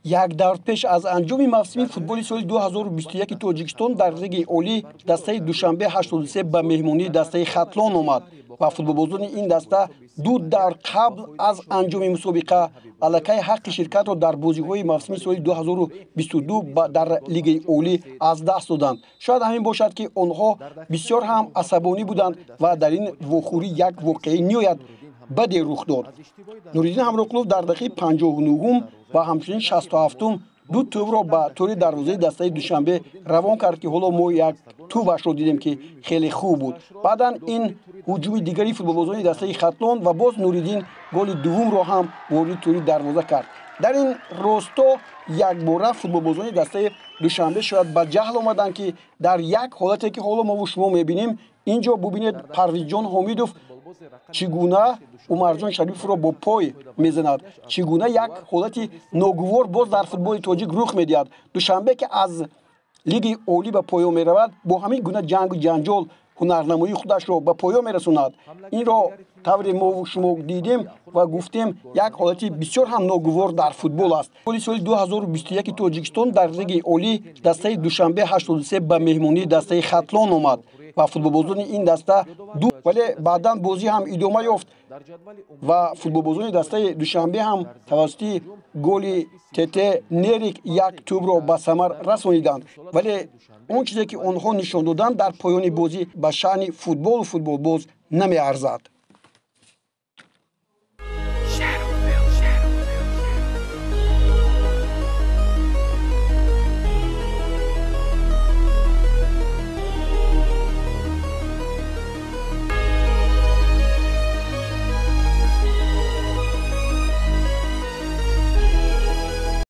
Як давр пеш аз анҷоми мавсими футболи соли 2021 Тоҷикистон дар Лигаи Олӣ дастаи Душанбе 83 ба меҳмонии дастаи Хатлон омад ва футболбозони ин даста ду давр қабл аз анҷоми мусобиқа аллакай ҳаққи ширкатро дар бозиҳои мавсими соли 2022 дар Лигаи Олӣ аз даст доданд. Шояд ҳамин бошад, ки онҳо бисёр ҳам асабонӣ буданд ва дар ин вохӯрӣ як воқеаи ниҳоят баде рух дод. Нуриддин Ҳамроқулов дар дақиқаи 59-ум ва ҳамчунин 67-ум ду тӯбро ба тӯри дарвозаи дастаи Душанбе равон кард, ки ҳоло мо як тӯбашро дидем, ки хеле хуб буд. Баъдан ин ҳуҷуми дигари футболбозони дастаи Хатлон ва боз Нуриддин голи дуввумро ҳам вориди тӯри дарвоза кард. Дар ин росто якбора футболбозони дастаи Душанбе шояд ба ҷаҳл омаданд, ки дар як ҳолате, ки ҳоло мову шумо мебинем, ин ҷо бубинед, Парвизҷон Ҳомидов чӣ гуна Умарҷон Шарифовро бо пой мезанад, чӣ гуна як ҳолати ногувор боз дар футболи тоҷик рух медиҳад. Душанбе, ки аз Лигаи Олӣ ба поён меравад, бо ҳамин гуна ҷангу ҷанҷол ҳунарнамоии худашро ба поён мерасонад. Инро тавре мо шумо дидем ва гуфтем, як ҳолати бисёр ҳам ногувор дар футбол аст. Соли 2021 Тоҷикистон дар Лигаи Олӣ дастаи Душанбе 83 ба меҳмонии дастаи Хатлон омад ва футболбозони ин даста ду, вале баъдан бозӣ ҳам идома ёфт ва футболбозони дастаи Душанбе ҳам тавассути голи ТТ Нерик як тӯбро ба самар расониданд, вале он чизе, ки онҳо нишон доданд дар поёни бозӣ, ба шаъни футболу футболбоз намеарзад.